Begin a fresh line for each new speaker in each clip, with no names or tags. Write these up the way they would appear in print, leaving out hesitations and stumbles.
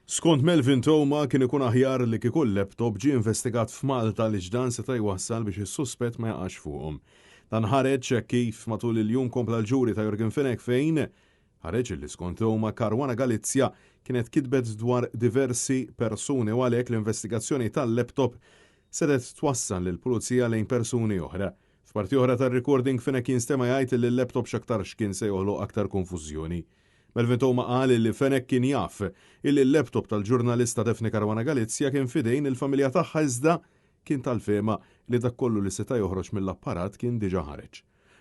Skont Melvin Theuma kien ikun aħjar li kieku l-laptop ġie investigat f'Malta għaliex dan seta' jwassal biex is-suspett ma jaqax fuqhom. Dan ħareġ hekk kif matul il-jum kompla l-ġuri ta' Yorgen Fenech fejn ħareġ li skont Theuma Caruana Galizia kienet kitbet dwar diversi persuni u għalhekk l-investigazzjoni tal-laptop setgħet twassal lill-Pulizija lejn persuni oħra. F'parti oħra tar-recording Fenech jinstema' jgħid li l-laptop x'aktarx kien se joħloq aktar konfużjoni. Melvin Theuma qal li Fenech kien jaf illi l-laptop tal-ġurnalista Daphne Caruana Galizia kien f'idejn il-familja tagħha iżda kien tal-fehma li dak kollu li seta' joħroġ mill-apparat kien diġà ħareġ.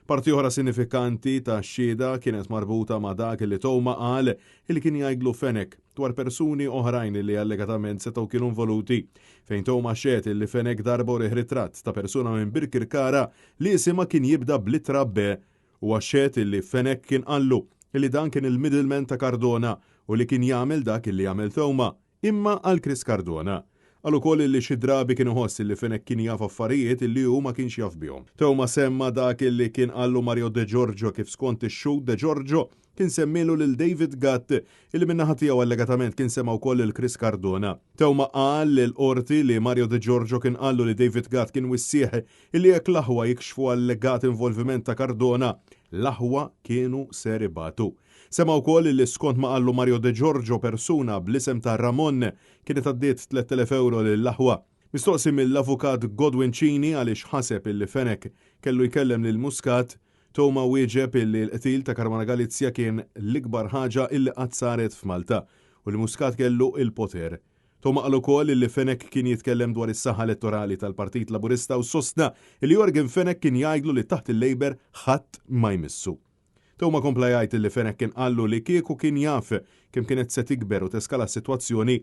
Parti oħra sinifikanti tax-xhieda kienet marbuta ma' dak li Theuma qal illi kien jgħidlu Fenech dwar persuni oħrajn li allegatament setgħu kienu involuti, fejn Theuma xehed illi Fenech darba urih ritratt ta' persuna minn Birkirkara li isimha kien jibda bl-ittra B Huwa xehed illi Fenech kien qallu illi dan kien il-middleman ta' Cardona u li kien jagħmel dak illi għamel Theuma, imma għal Chris Cardona. Qal ukoll illi xi drabi kien iħoss illi Fenech kien jaf affarijiet illi hu ma kienx jaf bihom. Theuma semma dak illi kien qallu Mario De Giorgio kif skont ix-xhud De Giorgio kien semmielu lil David Gatt illi min-naħa tiegħu allegatament kien sema wkoll lil Chris Cardona. Theuma qal lill-Qorti li Mario De Giorgio kien qallu li David Gatt kien wissieh Illi jekk l-aħwa jikxfu allegat involviment ta' Cardona, l-aħwa kienu ser ibatu. Sema' wkoll illi skont ma qallu Mario De Giorgio persuna bl-isem ta' Ramon kienet għaddiet 3,000 ewro lill-aħwa. Mistoqsi mill-Avukat Godwin Cini għaliex ħaseb illi Fenech kellu jkellem lil Muscat, Theuma wieġeb illi l-qtil ta' Caruana Galizia kien l-ikbar ħaġa illi qatt saret f'Malta u li Muscat kellu il-poter. Theuma qal ukoll li Fenech kien jitkellem dwar is-saħħa elettorali tal-Partit Laburista u sostna li Yorgen Fenech kien jgħidlu li taħt il-Labour ħadd ma jmissu. Theuma kompla jgħid li Fenech kien qallu li kieku kien jaf kemm kienet se tikber u teskala s-sitwazzjoni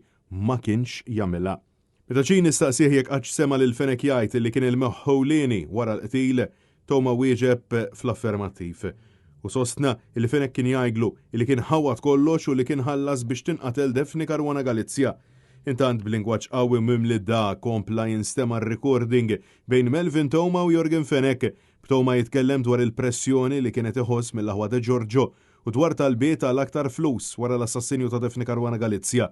ma kienx jagħmilha. Meta Cini staqsieh jekk qattx sema' lil Fenech jgħid li kien il-moħħ ewlieni wara l-qtil, Theuma wieġeb fl-affermattiv. U sostna li Fenech kien jgħidlu li kien ħawwad kollox u li kien ħallas biex tinqatel Daphne Caruana Galizia. Intant b'lingwaġġ qawwi u mimli dagħa kompla jinstema' r-recording bejn Melvin Theuma u Yorgen Fenech, b'Theuma jitkellem dwar il-pressjoni li kien qed iħoss mill-aħwa Degiorgio u dwar talbiet għal aktar flus wara l-assassinju ta' Daphne Caruana Galizia.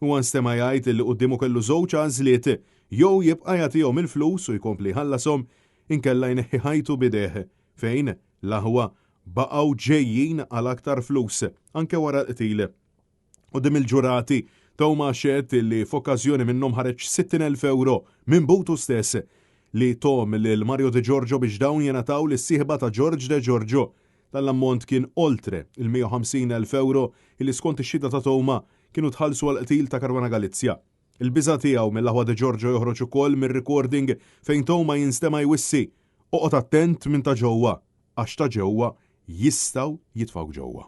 Huwa nstema' jgħid li quddiemu kellu żewġ għażliet, jew jibqa' jagħtihom il-flus u jkompli jħallashom, inkella jneħħi ħajtu b'idejh, fejn, l-aħwa, baqgħu ġejjin għal aktar flus, anke wara l-qtil. Quddiem il-ġurati, Theuma xehed li f'okkażjoni minnhom ħareġ 60,000 ewro minn butu stess, li thom lil Mario De Giorgio biex dawn jingħataw lis-sieħba ta' George De Giorgio. Dan l-ammont kien oltre il-150,000 ewro li skont ix-xhieda ta' Theuma kienu tħallsu għall-qtil ta' Caruana Galizia. Il-biża' tiegħu mill-aħwa De Giorgio joħroġ ukoll mir-recording fejn Theuma jinstema' jwissi, Oqgħod attent minn ta' ġewwa, għax ta' ġewwa jistgħu jitfgħuk ġewwa.